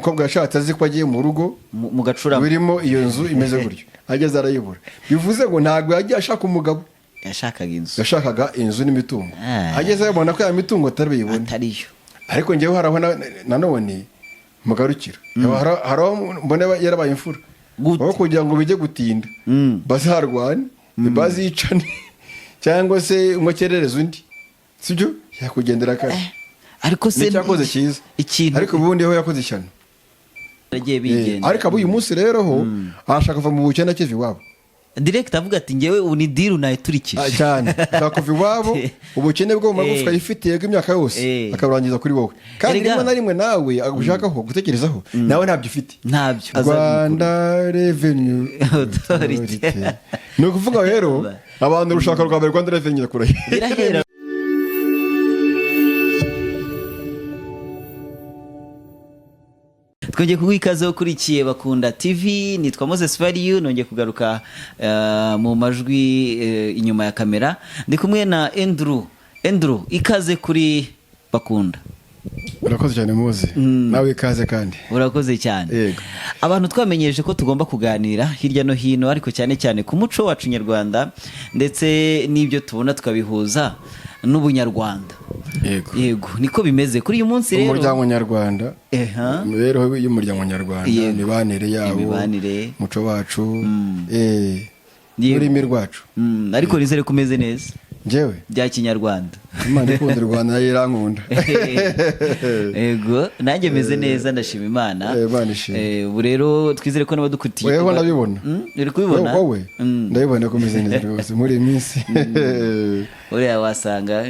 Umukobwa yashatse azi ko agiye mu rugo mu gacurama birimo iyo nzu imeze gutyo, ageze arayibura. Bivuze ngo ntabwo yagiye ashaka umugabo. Yashakaga inzu. Yashakaga inzu n'imitungo. Ah. Ageze abona ko ya mitungo atari buyibone. Atariyo. Ariko ngewe hari aho nanone mugarukira, hari aho mbona yarabaye imfura. Gute? Aho kugira ngo bijye gutinda, bazarwane, bazicane, cyangwa se umwe akerereze undi, sibyo yakugendera kare. Ariko se Ni icyakoze cyiza. Ikintu Ariko ubundi ho yakoze ishyano. yagiye bigenda. Ariko abo uyu munsi rero ho arashaka kuva mu bukene akiva iwabo. Direct avuga ati: "Ngewe ubu ni deal nayiturikije." Ah, cyane, ashaka kuva iwabo, ubukene bwo mu magufwa yifitiye bw'imyaka yose akaburangiza kuri wowe, kandi rimwe na rimwe nawe agushakaho gutekerezaho, nawe ntabyo ufite. Ntabyo. Rwanda Revenue Authority. Ni ukuvuga rero abantu urushaka rwa mbere Rwanda Revenue kure. Birahera. Twongeye kuguha ikaze ukurikiye Bakunda TV. Nitwa Moses Variyu, nongeye kugaruka mu majwi, inyuma ya kamera ndi kumwe na Andrew. Andrew, ikaze kuri Bakunda. Urakoze cyane muzi, nawe ikaze kandi. Urakoze cyane. Yego. Abantu twamenyereje ko tugomba kuganira hirya no hino, ariko cyane cyane ku muco wacu nyarwanda, ndetse n'ibyo tubona tukabihuza n'ubunyarwanda. Yego. Yego, niko bimeze kuri uyu munsi rero. Umuryango nyarwanda, imibereho y'umuryango nyarwanda, imibanire yawo, Imibanire. umuco wacu, n'ururimi rwacu. Ariko nizere ko umeze neza. Njyewe? Bya kinyarwanda. Imana ikunda u Rwanda nayo irankunda. Yego, nanjye meze neza, ndashima Imana. Imana ishimwe. Ubu rero twizere ko n'abadukurikiye Weho ndabibona. Uri kubibona? Wowe ndabibona ko umeze neza rwose muri iyi minsi. Uriya wasanga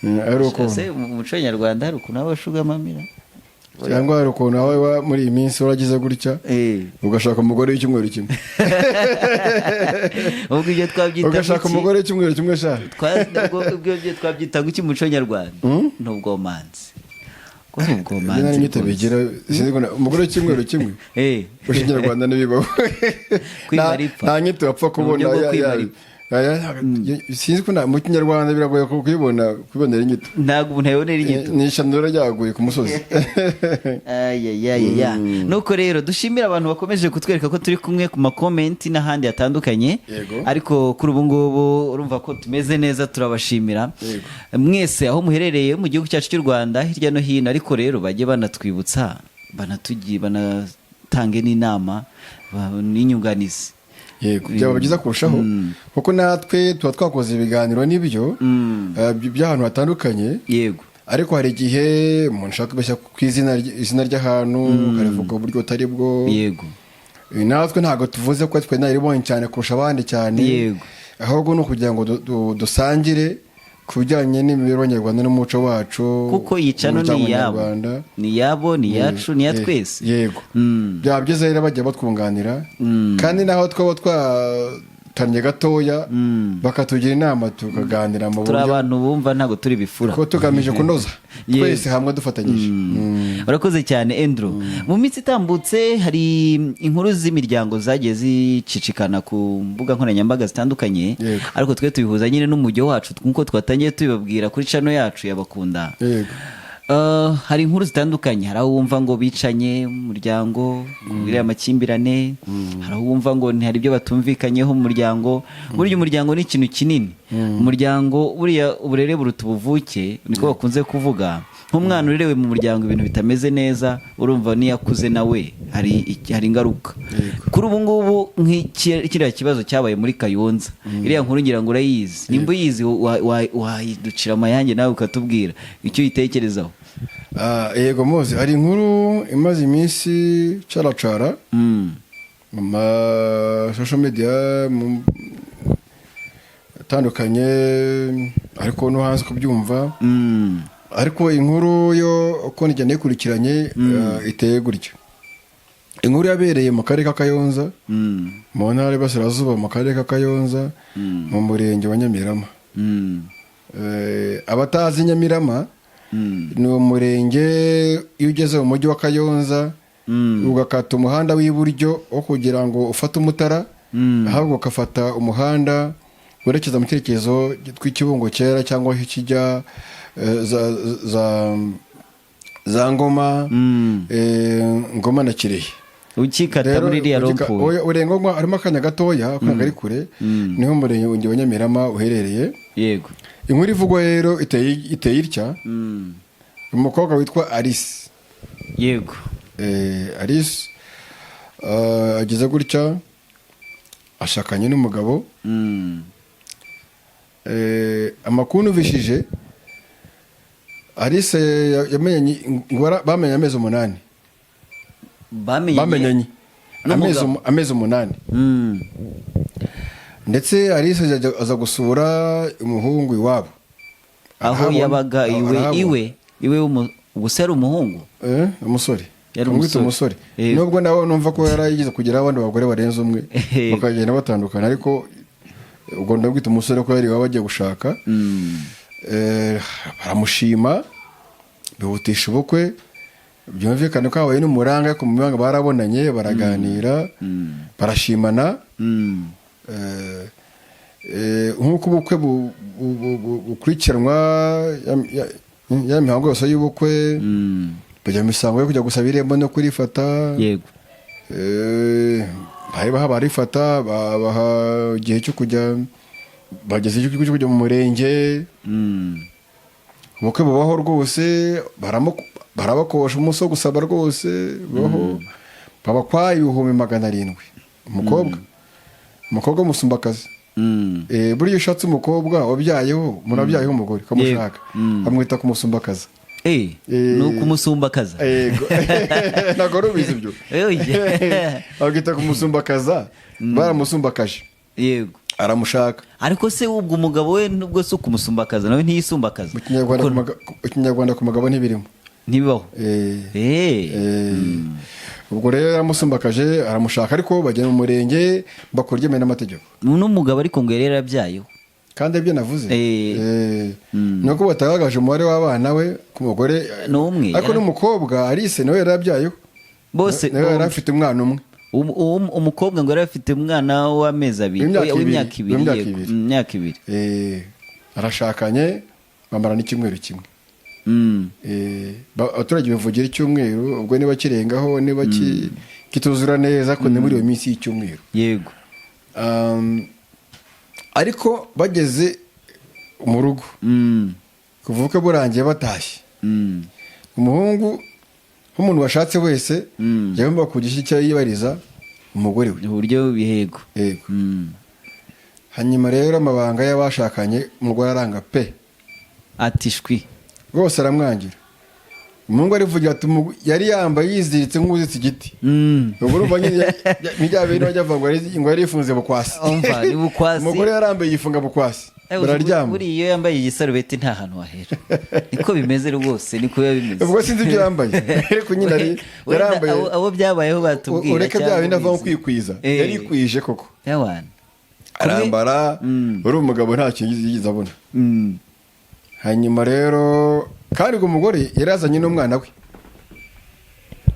Ari uko Ese mu muco nyarwanda hari ukuntu aba ashugamamira? Cyangwa hari ukuntu nawe muri iyi minsi waragize gutya ugashaka umugore w'icyumweru kimwe. Ubwo ibyo twabyita Ugashaka guki? umugore w'icyumweru kimwe sha. Ubwo ibyo twabyita guki mu muco nyarwanda? Ni ubwomanzi, ko ni Ibyo ubwomanzi nari nyito rwose. bigira, sinzi ko umugore w'icyumweru kimwe mu Kinyarwanda ntibibaho. Kwimara ipfa. Nta nyito wapfa kubona. Ni uburyo bwo kwimara Sinzi ko mu Kinyarwanda biragoye kubonera inyito. Ntabwo umuntu yabonera inyito. Ni ishyano ryaguye ku musozi. Ayayaya, nuko rero dushimira abantu bakomeje kutwereka ko turi kumwe ku ma comment n'ahandi hatandukanye. Yego. Ariko kuri ubu ngubu urumva ko tumeze neza, turabashimira mwese aho muherereye mu gihugu cyacu cy'u Rwanda hirya no hino. Ariko rero bajye banatwibutsa, banatugiye, banatange n'inama n'inyunganizi. Yego, byaba byiza kurushaho, kuko natwe tuba twakoze ibiganiro n'ibyo by'ahantu hatandukanye. Ariko hari igihe umuntu ashaka kubeshya ku izina ry'ahantu, ukarivuga uburyo butari bwo. Natwe ntabwo tuvuze ko twe inararibonye cyane kurusha abandi cyane. Ahubwo ni ukugira ngo dusangire ku bijyanye n'imibereho nyarwanda n'umuco wacu, Kuko yicano ni umuryango iyabo. nyarwanda. Ni iyabo, ni iyacu, ni iya twese. Yego. Byaba byiza rero bajya batwunganira, kandi naho twaba twatannye gatoya bakatugira inama, tukaganira mu Turi buryo abantu bumva, ntabwo turi bifura. ko tugamije kunoza twese hamwe dufatanyije. Urakoze cyane Andrew. Mu minsi itambutse hari inkuru z'imiryango zagiye zicicikana ku mbuga nkoranyambaga zitandukanye. Ariko twe tubihuza nyine n'umujyo wacu, nk'uko twatangiye tubibabwira kuri channel yacu ya Bakunda. Hari inkuru zitandukanye. Hari aho wumva ngo bicanye mu muryango kubera amakimbirane, hari aho wumva ngo hari ibyo batumvikanyeho mu muryango. Burya umuryango ni ikintu kinini. Umuryango buriya, uburere buruta ubuvuke, niko bakunze kuvuga. Nk'umwana urerewe mu muryango ibintu bitameze neza, urumva niyo akuze nawe hari ingaruka. Kuri ubu ngubu nk'ikiriya kibazo cyabaye muri Kayonza, iriya nkuru ngira ngo urayizi. Nimba uyizi, wayiducira amayange nawe ukatubwira icyo uyitekerezaho. Ah, yego muzi, hari inkuru imaze iminsi caracara mu ma social media atandukanye, ariko no hanze kubyumva. Ariko inkuru yo uko nigenda ikurikiranye, iteye gutya: inkuru yabereye mu karere ka Kayonza, mu ntara y'Iburasirazuba, mu karere ka Kayonza, mu murenge wa Nyamirama. Abatazi Nyamirama, ni umurenge iyo ugeze mu mujyi wa Kayonza, ugakata umuhanda w'iburyo wo kugira ngo ufate Umutara, ahubwo ugafata umuhanda werekeza mu cyerekezo tw'Ikibungo cyera cyangwa kijya za Za Ngoma, Ngoma na Kirehe. Ukikata Rero, muri iriya rond-point. Oya, urenga Ngoma, harimo akanya gatoya, akanya kari kure, niho umurenge wa Nyamirama uherereye. Inkuru ivugwa rero iteye itya: umukobwa witwa Alice, Alice ageze gutya ashakanye n'umugabo. Amakuru numvishije, Alice yamenyanye, ngo bamenye amezi 8. Bamenyanye? Bamenyanye N'umugabo? Amezi 8. Ndetse Alice aza gusura umuhungu iwabo. Aho Arahabona. yabaga iwe? Arahabona. Iwe ubwo se yari umuhungu? Umusore. Yari Amwita umusore. umusore. Nubwo nawe numva ko yarayigeze kugira abandi bagore barenze umwe, bakagenda batandukana, ariko ubwo ndabwita umusore ko yari iwabo agiye gushaka. Baramushima, bihutisha ubukwe. Byumvikane ko habaye n'umuranga, ariko mu muranga barabonanye, baraganira, barashimana. Nk'uko ubukwe bukurikiranwa, ya mihango yose y'ubukwe, bajya mu misango yo kujya gusaba irembo no kurifata. Bari baha, barifata, babaha igihe cyo kujya, bageze igihe cyo kujya mu murenge. Ubukwe bubaho rwose, barabakosha umunsi wo gusaba rwose bubaho, babakwa 700,000 umukobwa w'umusumbakazi. Buriya ushatse umukobwa wabyayeho, umuntu wabyayeho umugore ukamushaka, bamwita kumusumbakaza. Ni ukumusumbakaza? Yego, ntabwo wari ubizi ibyo? Oya. Bamwita kumusumbakaza, baramusumbakaje. Aramushaka. Ariko se ubwo umugabo we nubwo si ukumusumbakaza, nawe ntiyisumbakaza? Mu Kinyarwanda, mu Kinyarwanda ku mugabo ntibirimo. Ntibibaho? Ubwo rero yaramusumbakaje, aramushaka, ariko bajya mu murenge bakora ibyemewe n'amategeko. N'umugabo ariko ngo yari yarabyayeho. Kandi ibyo navuze, ni uko batagaragaje umubare w'abana we ku mugore. Ni umwe, Ariko n'umukobwa Alice nawe yarabyayeho. Bose Nawe yari bombi. afite umwana umwe. Umukobwa ngo yari afite umwana w'amezi 2. W'imyaka Oya, 2. w'imyaka 2. W'imyaka Yego. 2. Imyaka 2. Arashakanye, bamarana icyumweru kimwe. Abaturage bivugira icyumweru, ubwo niba kirengaho, niba kituzura neza, ko ni muri iyo minsi y'icyumweru. Ariko bageze mu rugo, kuva ubukwe burangiye batashye, umuhungu nk'umuntu washatse wese yagomba kugira icyo yibariza umugore we. Uburyo bihego. Yego. Hanyuma rero amabanga y'abashakanye, umugore aranga pe. Ati shwi. Rwose aramwangira. Umuhungu arivugira ati yari yambaye yiziritse nk'uzitse igiti. Ubwo urumva nyine ni bya bintu bajya bavuga ngo ngo yari yifunze bukwasi. Umva, ni bukwasi. Umugore yarambaye yifunga bukwasi, bararyama. Buriya iyo yambaye igisarubeti nta hantu wahera, niko bimeze rwose, niko biba bimeze. Ubwo sinzi ibyo yambaye, ariko nyine Wenda yarambaye. abo byabayeho batubwira. Ureke bya Cyangwa bindi avamo ubizi. kwikwiza. Yarikwije koko. Yawana. Arambara, uri umugabo nta kintu yigeze abona. Hanyuma rero kandi ubwo umugore yari yazanye n'umwana we,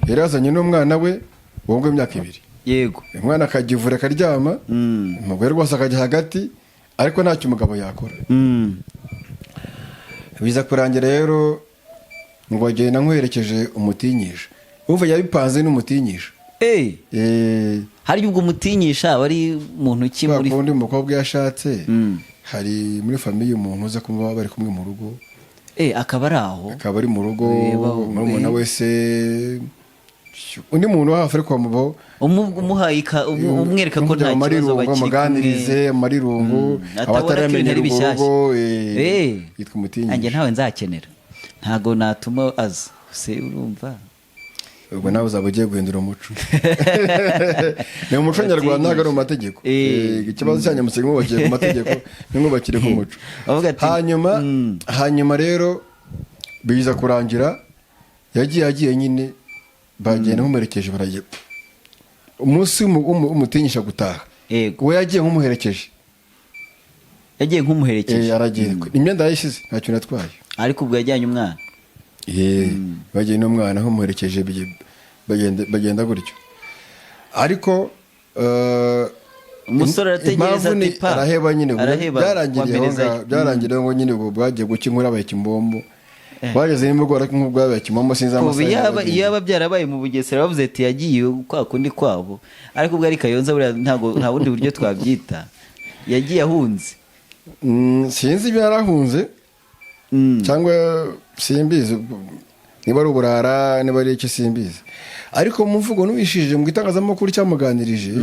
yari yazanye n'umwana we uwo nguwo w'imyaka 2. Umwana akajya ivure akaryama, umugore rwose akajya hagati, ariko ntacyo umugabo yakora. Biza kurangira rero ngo agenda nkwerekeje umutinyisha, uva yabipanze n'umutinyisha. Hari ubwo umutinyisha wari muntu ki Kubera muri ko undi mukobwa yashatse, hari muri famille umuntu uza kuba bari kumwe mu rugo. Akaba ari aho. Akaba ari mu rugo. Murumuna wese, undi muntu wa hafi, ariko bamubaho. Umuhaye umwereka ko nta kibazo Amarirungu, bakiri kumwe. Amuganirize amarirungu. Atabona ko ibintu Abataramenyera ari urwo bishyashya. rugo, yitwa umutinyisha. Nanjye ntawe nzakenera, ntago natuma aza se, urumva. Ubwo nawe uzaba ugiye guhindura umuco. Ni umuco nyarwanda, ntabwo ari mu mategeko. Ikibazo cyanyu musigaye mwubakiye ku mategeko, ntimwubakire ku muco. Bavuga ati, Hanyuma rero biza kurangira yagiye nyine, bagenda nk'umuherekeje, baragiye umunsi w'umutinyisha gutaha. We yagiye nk'umuherekeje. Yagiye nk'umuherekeje. Aragiye, imyenda yayishyize, nta kintu atwaye. Ariko ubwo yajyanye umwana. Bagiye n'umwana nk'umuherekeje, bagenda gutyo, ariko Umusore arategereza impamvu ati ni pa. Araheba nyine ubwo. Araheba, Byarangiriye aho wamperezayo. ngaho, byarangiriye ngo nyine ubwo bwagiye guca inkuru, abaye kimbombo. Bageze nimugoroba, ariko nk'ubwo yabaye kimomo, sinzi Ubu amasaha yabagiye. Yaba byarabaye mu Bugesera, bavuze ati yagiye kwa kundi kwabo, ariko ubwo ari Kayonza, buriya ntabwo nta bundi buryo twabyita, yagiye ahunze. Sinzi ibyo yarahunze cyangwa simbizi niba ari uburara, niba ari iki, simbizi. Ariko mu mvugo n'ubishije mu itangazamakuru cyamuganirije,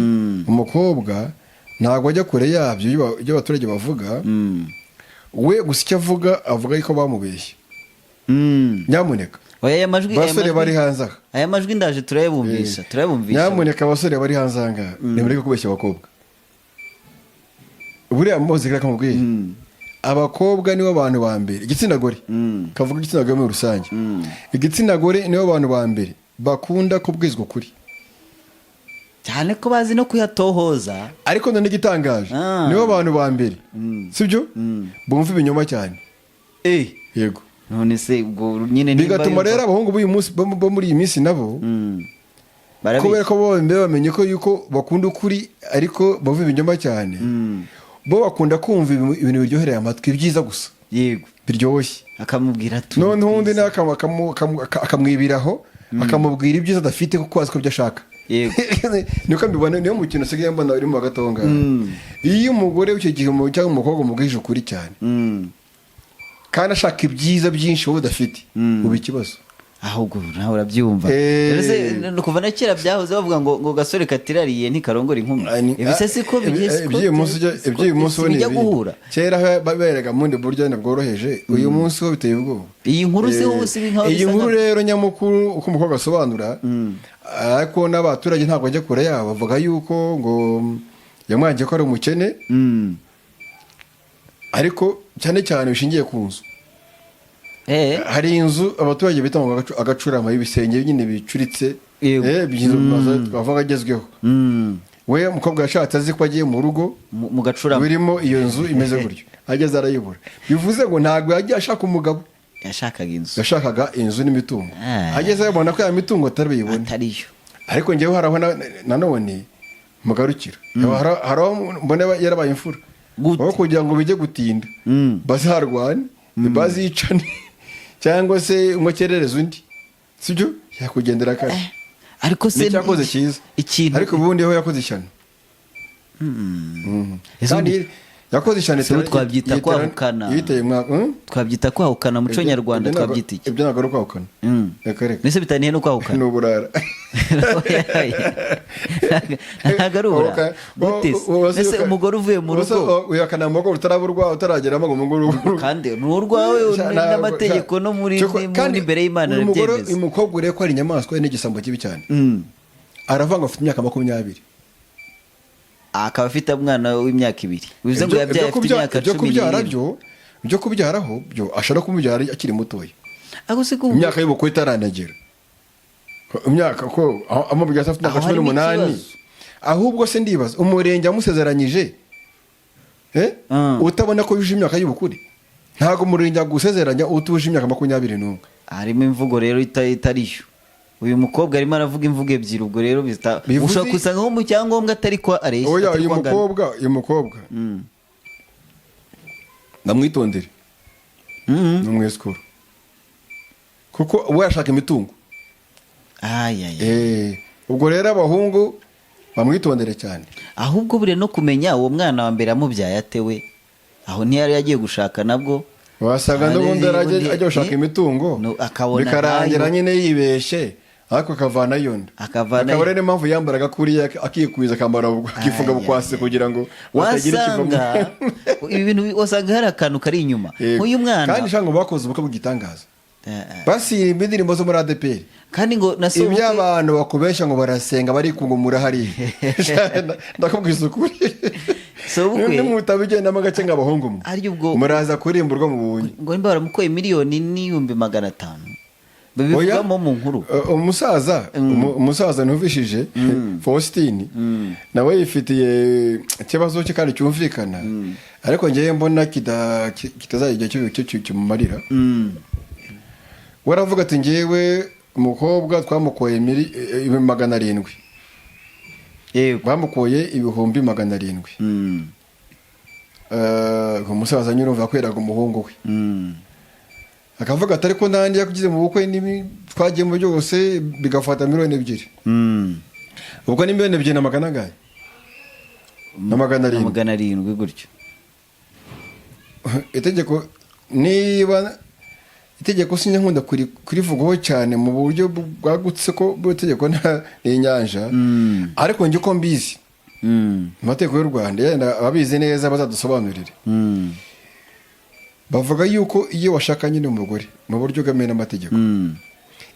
umukobwa ntabwo ajya kure yabyo, ibyo abaturage bavuga. We gusa icyo avuga, avuga yuko bamubeshye. Nyamuneka, Oya, aya majwi aya basore bari hanze aha, aya majwi ndaje turayabumvisha, turayabumvisha. Nyamuneka, abasore bari hanze aha ngaha, nimureke kubeshya abakobwa. Buriya muzi, reka kamubwire, abakobwa nibo bantu ba mbere, igitsina gore, kavuga igitsina gore muri rusange, igitsina gore nibo bantu ba mbere bakunda kubwizwa ukuri. Cyane ko bazi no kuyatohoza. Ariko none igitangaje, nibo bantu ba mbere, sibyo, bumva ibinyoma cyane. Yego. None se ubwo nyine nimba Bigatuma rero abahungu b'uyu munsi, bo muri iyi minsi nabo, Barabeshya. kubera ko bo mbere bamenye ko yuko bakunda ukuri ariko bumva ibinyoma cyane, bo bakunda kumva ibintu biryohereye amatwi, byiza gusa, biryoshye. Akamubwira ati Noneho undi nawe akamwibiraho, akamubwira ibyiza adafite kuko azi ko ibyo ashaka. Niko mbibona, niyo mukino usigaye mbona urimo hagati aho ngaho. Iyo umugore w'icyo gihe cyangwa umukobwa umubwije ukuri cyane kandi ashaka ibyiza byinshi wowe udafite, uba ikibazo. Ahubwo nawe urabyumva. Rero se, kuva na kera byahoze bavuga ngo gasore katirariye ntikarongora inkumi. Ibi se siko bigiye, siko Iby'uyu munsi iby'uyu munsi ho ni bijya ibindi. guhura. Kera ho berega mu bundi buryo wenda bworoheje, uyu munsi ho biteye ubwoba. Iyi nkuru se ho si nkaho Iyi bisa nkuru rero nyamukuru, uko umukobwa asobanura, ariko n'abaturage ntabwo bajya kure yabo, bavuga yuko ngo yamwangiye ko ari umukene, ariko cyane cyane bishingiye ku nzu. Hari inzu abaturage bita ngo agacurama, y'ibisenge nyine bicuritse, by'inzu twavuga agezweho. We umukobwa yashatse azi ko agiye mu rugo Mu gacurama birimo iyo nzu imeze gutyo, ageze arayibura. Bivuze ngo ntabwo yagiye ashaka umugabo. Yashakaga inzu. Yashakaga inzu n'imitungo. Ageze abona ko ya mitungo atari buyibone. Atariyo. Ariko ngewe hari aho nanone mugarukira, hari aho mbona yarabaye imfura. Gute? Aho kugira ngo bijye gutinda, bazarwane, bazicane, cyangwa se umwe akerereze undi, sibyo, yakugendera kare. Ariko se Ni icyakoze cyiza. Ikintu Ariko ubundi ho yakoze ishyano. Ese Kandi yakoze ishyano. Se ubu twabyita kwahukana? Yiteye umwaka, Twabyita kwahukana muco nyarwanda? Twabyita iki? Ibyo ntabwo ari ukwahukana. Reka reka. Mbese bitaniye no kwahukana? Ni uburara. Ntabwo ari uburara. Gute se? Ese umugore uvuye mu rugo Uyakana mu rugo rutaraba urwawe, utarageramo ngo mu rugo. Kandi ni urwawe n'amategeko no muri Kandi imbere y'Imana uyu mugore, arabyemeza. uyu mukobwa urebe ko ari inyamaswa n'igisambo kibi cyane. Aravuga ngo afite imyaka 20. Akaba afite umwana w'imyaka 2, bivuze ngo Ibyo- yabyaye ibyo afite imyaka ibyo cumi kubyara n'irindwi. byo, ibyo kubyaraho byo, ashobora kumubyara akiri mutoya, Ariko se ko imyaka y'ubukwe itaranagera, imyaka ko amubwira afite imyaka Aho cumi harimo n'umunani ikibazo. Ahubwo se ndibaza umurenge wamusezeranyije, utabona ko yujuje imyaka y'ubukure? Ntabwo umurenge agusezeranya utuje imyaka 21. Harimo imvugo rero itariyo. Uyu mukobwa arimo aravuga imvugo ebyiri, ubwo rero ushobora gusanga nko mu cyangombwa atari ko areshya, Oya, atari uyu ko angana. mukobwa, uyu mukobwa ndamwitondere. Ni umwesikuru, kuko we ashaka imitungo. Ay, ay, ay. Ubwo rero abahungu bamwitondere cyane. Ahubwo buriya no kumenya uwo mwana wa mbere amubyaye atewe, aho ntiyari yagiye gushaka nabwo. Wasanga Hari n'ubundi yari ajya gushaka imitungo, No, akabona bikarangira ntayo. nyine yibeshye, ariko akavanayo nda. Akavanayo. Akaba rero impamvu yambaraga kuriya, akikwiza, akambara akifunga Ay, bukwasi ay, ay. kugira ngo batagira ikivamo. Wasanga ibi bintu, wasanga hari akantu kari inyuma. Yego. Nk'uyu mwana Kandi shanga bakoze ubukwe bw'igitangaza, basirimba indirimbo zo muri ADEPR. Kandi ngo na Ibyo sobukwe abantu bakubeshya ngo barasenga barikungumura hariya, ndakubwiza ukuri, Sobukwe nimutabigendamo gake ngo abahungu mwe, Arya ubwo muraza kurimburwa mu bunyi. Ngo nimba baramukoye 1,500,000, babivugamo mu nkuru. Umusaza umusaza numvishije, Faustin, nawe yifitiye ikibazo cye kandi cyumvikana, ariko ngewe mbona kitazagira igihe kimumarira. We aravuga ati ngewe umukobwa twamukoye 700,000. Bamukoye 700,000. Umusaza nyine urumva kweraga umuhungu we. Akavuga ati: "Ariko n'andi yakugize mu bukwe twagiyemo byose bigafata 2 miliyoni." Ubwo ni 2 miliyoni na magana angahe? Na 700. 700 gutyo. Itegeko, niba itegeko, sinjya nkunda kurivugaho cyane mu buryo bwagutse, ko buri tegeko ni inyanja, ariko njye uko mbizi, mu mategeko y'u Rwanda, yenda ababizi neza bazadusobanurire, bavuga yuko iyo washakanye n'umugore mu buryo bwemewe n'amategeko,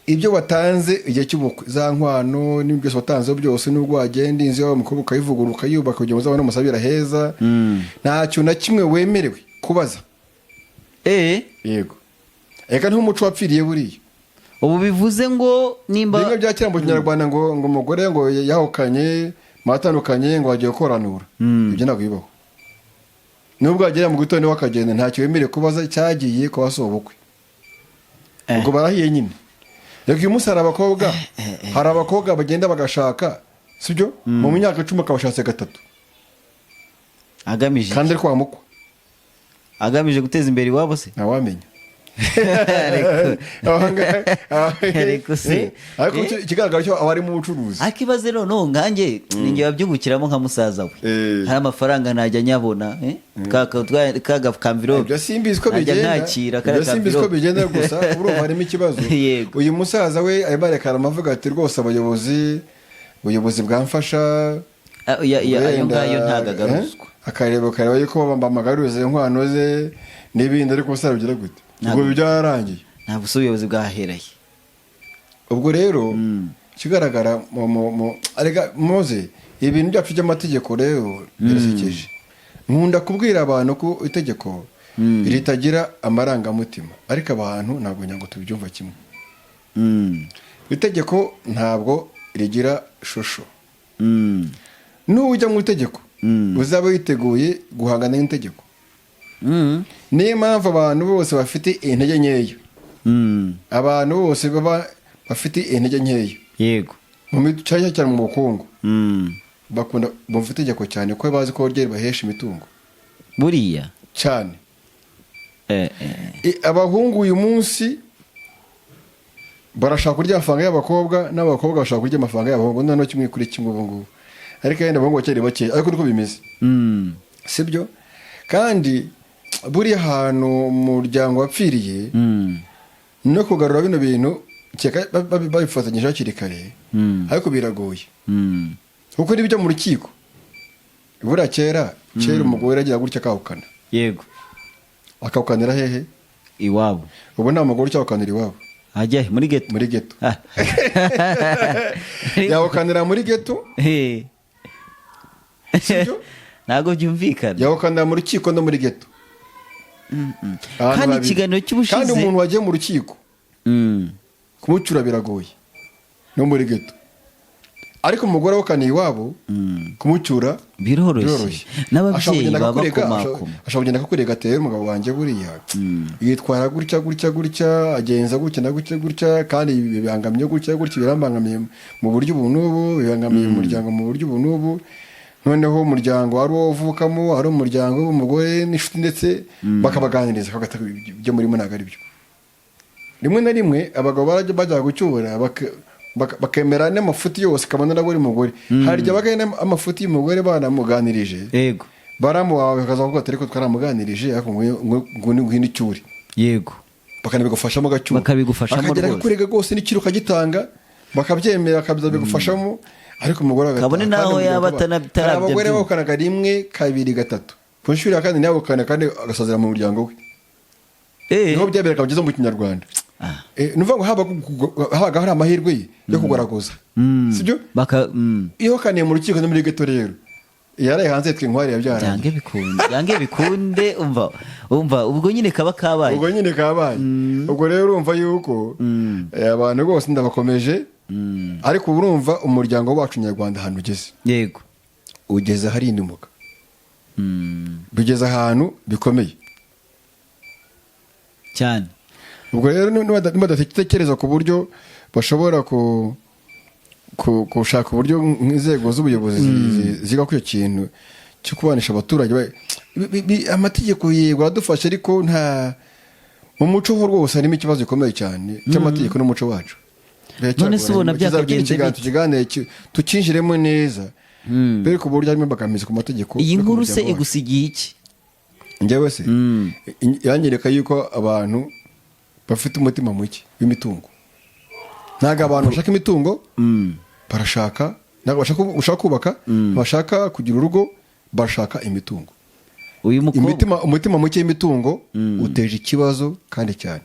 ibyo watanze igihe cy'ubukwe, za nkwano n'ibyo byose watanzeho byose, n'ubwo wagenda inzu yawe umukobwa ukayivugurura, ukayubaka kugira ngo uzabone umusabira heza, nta kintu na kimwe wemerewe kubaza. Yego, reka niho umuco wapfiriye buriya. Ubu bivuze ngo nimba Bimwe bya kera mu Kinyarwanda, ngo umugore ngo yahukanye, mwatandukanye, ngo wagiye koranura, ibyo ntabwo bibaho. Nubwo wagera mu gitondo wakagenda, ntacyo wemerewe kubaza cyagiye kwa sobukwe. Ubwo barahiye nyine. Reka uyu munsi hari abakobwa bagenda bagashaka, sibyo, mu myaka 10 akabashatse gatatu. Agamije Kandi ariko wamukwa. Agamije guteza imbere iwabo se? Ntawamenya. Ariko se Ariko ikigaragara cyo aba ari mu bucuruzi. Ariko ibaze noneho nkanjye ninjye wabyungukiramo nka musaza we, hari amafaranga najya nyabona, eh? Ka kamvirope. Ibyo simbizi ko Najya bigenda. nkakira Ibyo kariya simbizi ko kamvirope. bigenda, gusa urumva harimo ikibazo. Uyu musaza we arimo arekana avuga ati: "Rwose abayobozi, ubuyobozi bwamfasha." Ah, ayo Wenda, ngayo ntabwo agaruzwa. Akareba yuko bamagaruza inkwano ze n'ibindi, ariko se bigira gute? Ubwo byararangiye. Ntabwo se ubuyobozi bwaheraye? Ubwo rero ikigaragara mu arega muze ibintu byacu by'amategeko rero birasekeje. Nkunda kubwira abantu ko itegeko ritagira amarangamutima, ariko abantu ntabwo nyango tubyumva kimwe. Itegeko ntabwo rigira shusho. Nujya mu itegeko, uzaba witeguye guhangana n'itegeko. Niyo mpamvu abantu bose bafite intege nkeya, abantu bose baba bafite intege nkeya cyane cyane mu bukungu, bakunda bumva itegeko cyane kuko bazi ko ryo ribahesha imitungo. Buriya. Cyane. Abahungu uyu munsi barashaka kurya amafaranga y'abakobwa, n'abakobwa bashaka kurya amafaranga y'abahungu. Noneho kimwe kuri kimwe ubu ngubu, ariko yenda abahungu bakiri bakeya, ariko niko bimeze. Sibyo? Kandi buriya hantu umuryango wapfiriye, no kugarura bino bintu kereka babifatanyije hakiri kare, ariko biragoye, kuko n'ibyo mu rukiko buriya kera umugore agira gutya akahukana. Akahukanira hehe? Iwabo. Ubu nta mugore ucyahukanira iwabo. Ajya he? Muri geto? Muri geto. Ah. Yahukanira muri geto. Sibyo? Ntabwo byumvikana. Yahukanira mu rukiko no muri geto. Ahantu Kandi habiri. ikiganiro cy'ubushize Kandi umuntu wagiye mu rukiko, kumucyura biragoye no muri geto, ariko umugore awukaniye iwabo, kumucyura Biroroshye. biroroshye. N'ababyeyi Ashobora kugenda baba akakurega, bakomakoma. ashobora kugenda akakurega ateye umugabo wanjye buriya yitwara gutya gutya gutya, agenza gutya na gutya gutya, kandi bibangamye gutya gutya, birambangamiye mu buryo ubu n'ubu, bibangamiye umuryango mu buryo ubu n'ubu. Noneho umuryango ari uwo uvukamo, ari umuryango w'umugore n'inshuti, ndetse bakabaganiriza, bakavuga ati: "Ibyo murimo ntabwo ari byo." Rimwe na rimwe abagabo barajya bajya gucyura bakemera n'amafuti yose, kabona nabo uri mugore. Hari igihe bagenda amafuti y'umugore banamuganirije, baramuwawe bakaza kuvuga ati: "Ariko twaramuganirije, ariko ngo ngwino icyure." Bakanabigufashamo gacyura. Bakabigufashamo Akagera rwose. akakurega rwose n'ikiro ukagitanga, bakabyemera, bakabigufashamo, ariko umugore agataha. Kabone Kandi n'aho umuryango yaba hari abagore atarabyumva. bawukanaga rimwe, kabiri, gatatu, ku nshuro ya kane ntiyawukana kandi agasazira mu muryango we. Niho byaberaga byiza mu Kinyarwanda. Ni ukuvuga ngo habaga hari amahirwe ye yo kugaragaza, sibyo? Iyo kaniye mu rukiko no muri geto rero, yaraye hanze yitwa inkware, yabyaranye. Byange bikunde, byange bikunde, umva ubwo nyine kaba kabaye. Ubwo nyine kabaye. Ubwo rero urumva yuko abantu rwose ndabakomeje, ariko ubu urumva umuryango wacu nyarwanda ahantu ugeze, ugeze aharindimuka, bigeze ahantu bikomeye. Cyane. Ubwo rero nibadatekereza ku buryo bashobora gushaka uburyo nk'inzego z'ubuyobozi ziga kuri icyo kintu cyo kubanisha abaturage, amategeko yego aradufasha, ariko nta Mu muco ho rwose harimo ikibazo gikomeye cyane cy'amategeko n'umuco wacu. None se ubona Kizaba kiri byakagenze ikiganiro bite? tukiganire, tukinjiremo neza, bereke uburyo harimo imbogamizi ku mategeko Iyi no ku nkuru se muryango wacu. igusigiye iki? Njyewe se yanyereka yuko abantu bafite umutima muke w'imitungo. Ntabwo abantu bashaka imitungo, barashaka, ntabwo bashaka kubaka, bashaka kugira urugo, bashaka imitungo. Uyu mukobwa Umutima muke w'imitungo uteje ikibazo kandi cyane.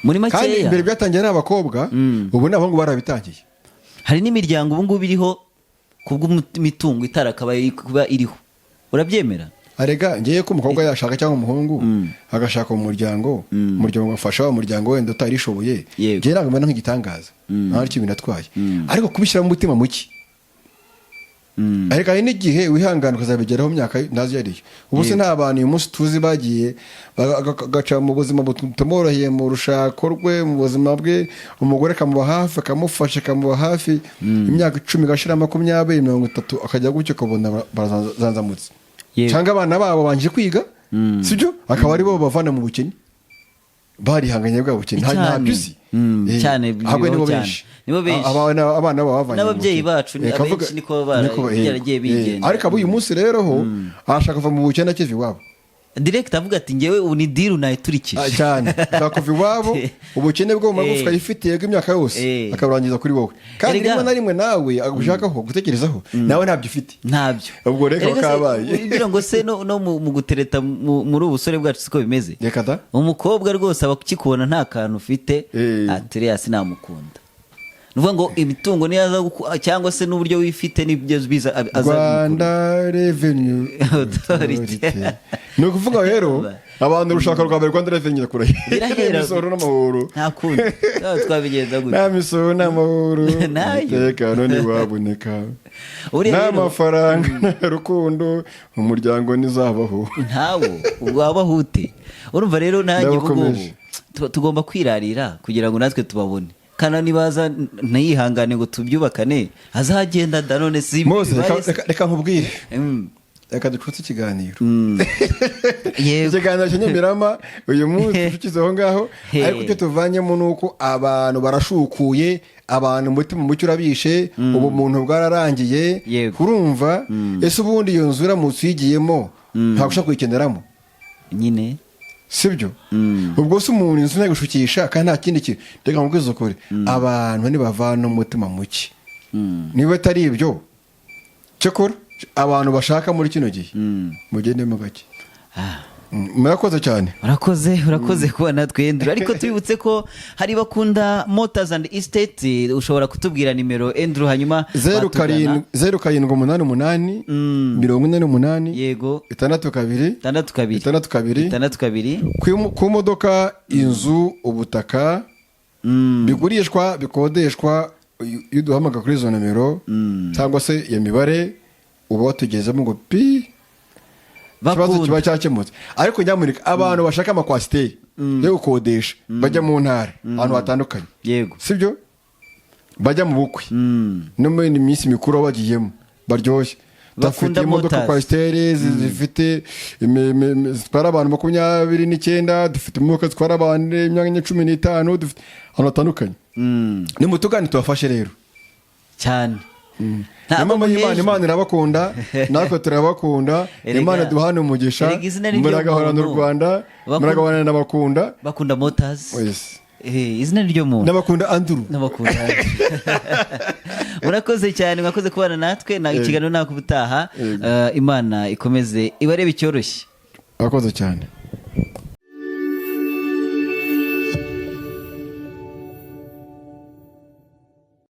Muri Kandi makeya, mbere byatangiye ari abakobwa, ubu ni abahungu barabitangiye. Hari n'imiryango ubu ngubu iriho kubw'imitungo itarakabaye kuba iriho. Urabyemera? Arega ngewe ko umukobwa yashaka cyangwa umuhungu agashaka mu muryango, umuryango ugafasha wa muryango wenda utarishoboye, ngewe ntabwo mbona nk'igitangaza, nta kintu binatwaye, ariko kubishyiramo umutima muke. Ariko hari n'igihe wihangana ukazabigeraho mu myaka ntazi iyo ariyo. Ubu se nta bantu uyu munsi tuzi bagiye bagaca mu buzima butamworoheye mu rushako rwe, mu buzima bwe, umugore akamuba hafi, akamufasha, akamuba hafi, imyaka 10 igashira, 20, 30, akajya gutyo ukabona barazanzamutse, cyangwa abana babo bangije kwiga, sibyo, akaba ari bo bavana mu bukene, barihanganye bwa bukene. Ntabyo uzi. Cyane, Ahubwo nibo bibaho cyane. benshi. Nibo benshi. Abana babo bavanye mu N'ababyeyi bukene. bacu ni abenshi niko byaragiye bigenda. Ariko abo uyu munsi rero ho arashaka kuva mu bukene akiva iwabo. Direct avuga ati: "Ngewe ubu ni deal nayiturikije." Ah, cyane, ashaka kuva iwabo, ubukene bwo mu magufwa yifitiye bw'imyaka yose akaburangiza kuri wowe, kandi rimwe na rimwe nawe agushakaho gutekerezaho, nawe ntabyo ufite. Ntabyo. Ubwo reka Erega se, kabaye. ugira ngo se no mu gutereta muri ubu busore bwacu siko bimeze? Reka da. Umukobwa rwose aba akikubona nta kantu ufite, ati: "Uriya sinamukunda." Ni ukuvuga ngo imitungo niyo aza cyangwa se n'uburyo wifite nibyo biza aza. Rwanda Revenue Authority. Ni ukuvuga rero abantu urushaka rwa mbere, Rwanda Revenue irakurahiye. Birahera. Imisoro n'amahoro. Nta kundi. Nawe twabigenza gutya. Nta misoro n'amahoro, Nayo. umutekano ntiwaboneka, Buriya nta rero mafaranga, nta rukundo, umuryango ntizabaho. Ntawo ubwo wabaho ute? Urumva rero nanjye ubu ngubu Ndabakomeje. tugomba kwirarira kugira ngo natwe tubabone, kandi nibaza ntiyihangane ngo tubyubakane, azagenda da. None si Mose, bibaye se? reka nkubwire, reka ducutse ikiganiro. Yego. Ikiganiro cya Nyamirama uyu munsi ducukize aho ngaho. Hey. Ariko icyo tuvanyemo ni uko abantu barashukuye, abantu umutima muke urabishe, ubumuntu bwararangiye. Urumva ese ubundi iyo nzu uramutse uyigiyemo ntabwo ushobora kuyikeneramo? Nyine. Sibyo? Ubwo se umuntu inzu ntagushukisha kandi nta kindi kintu. Reka nkubwize ukuri, abantu ntibavana umutima muke. Niba atari ibyo, cyakora abantu bashaka muri kino gihe, mugendemo gake. Murakoze cyane. Urakoze, urakoze kuba natwe, Andrew. Ariko tubibutse ko hari Bakunda Motors and Estate. Ushobora kutubwira nimero, Andrew, hanyuma 0 batugana. 7 0 7 8 8 48 6 2 6 2 6 2 6 2. Ku modoka, inzu, ubutaka bigurishwa, bikodeshwa, iyo uduhamagara kuri izo nomero cyangwa se iyo mibare, uba watugezemo ngo pi, ikibazo Bakunda. kiba cyakemutse. Ariko nyamuneka abantu bashaka ama coaster yo gukodesha, bajya mu ntara ahantu hatandukanye, sibyo, bajya mu bukwe no mu yindi minsi mikuru baba bagiyemo baryoshye, Bakunda dufite imodoka Motors. coaster zifite zitwara abantu 29, dufite imodoka zitwara abantu imyanya 15, dufite ahantu hatandukanye. Nimutugane tubafashe rero. Cyane. Na Ntabwo mama y'Imana, muhejwe. Imana irabakunda, natwe turabakunda. Imana duhane umugisha. Erega izina ni ryo Muragahorana u muntu. Rwanda, muragahorana n'abakunda. Bakunda Motors. Yes. Izina ni ryo muntu. N'abakunda Andrew. N'abakunda. Murakoze cyane, mwakoze kubana natwe na ikiganiro nako ubutaha. Imana ikomeze ibarebe icyoroshye. Murakoze cyane.